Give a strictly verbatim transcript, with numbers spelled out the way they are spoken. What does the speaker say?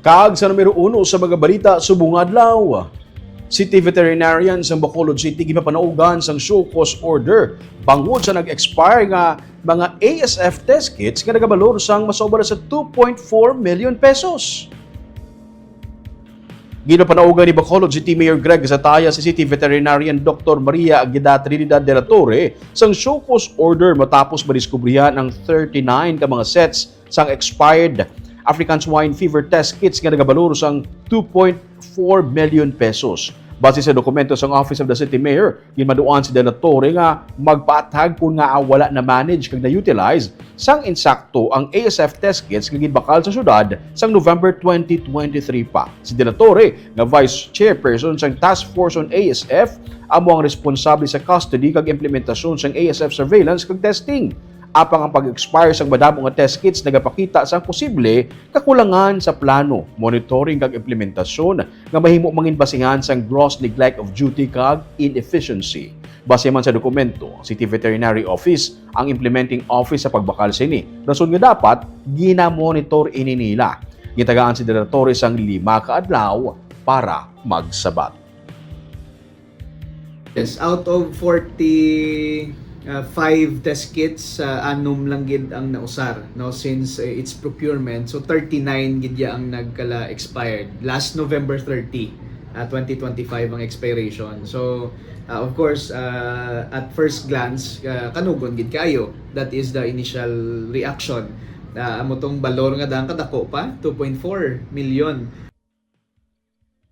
Kag sa numero uno sa mga balita subong nga adlaw, City Veterinarian sang Bacolod City gipapanaugan sang show cause order bangod sa nag-expire nga mga A S F test kits nga nagabalor sang masobra sa two point four million pesos. Ginapanaugan ni Bacolod City Mayor Greg Zataya si City Veterinarian Doctor Maria Agueda Trinidad de la Torre sang show cause order matapos madiskubrihan ang thirty-nine ka mga sets sang expired African Swine Fever test kits nga nagabalor sang two point four million pesos. Base sa dokumento sang Office of the City Mayor, ginmaduan si De La Torre nga magpaathag kon ngaa wala na-manage kag na-utilize sang insakto ang A S F test kits nga ginbakal sa syudad sang November twenty twenty-three pa. Si De La Torre, nga Vice Chairperson sang Task Force on A S F, amo ang responsable sa custody kag implementasyon sang A S F surveillance kag testing. Apang ang pag-expire sang madamo nga test kits nagapakita sang posible kakulangan sa plano, monitoring kag implementasyon nga mahimo mangin basihan sang gross neglect of duty kag inefficiency. Base man sa dokumento, City Veterinary Office ang implementing office sa pagbakal sini, rason nga dapat ginamonitor ini nila. Gitagaan si De La Torre sang lima ka adlaw para magsabat. Yes, out of forty, uh, five test kits, uh, anom lang gid ang nausar, no, since, uh, it's procurement. So, thirty-nine gid ya ang nagkala expired. Last November thirty, uh, twenty twenty-five ang expiration. So, uh, of course, uh, at first glance, uh, kanugon gid kayo. That is the initial reaction. Uh, amo tong balor nga dang kadako pa, two point four million.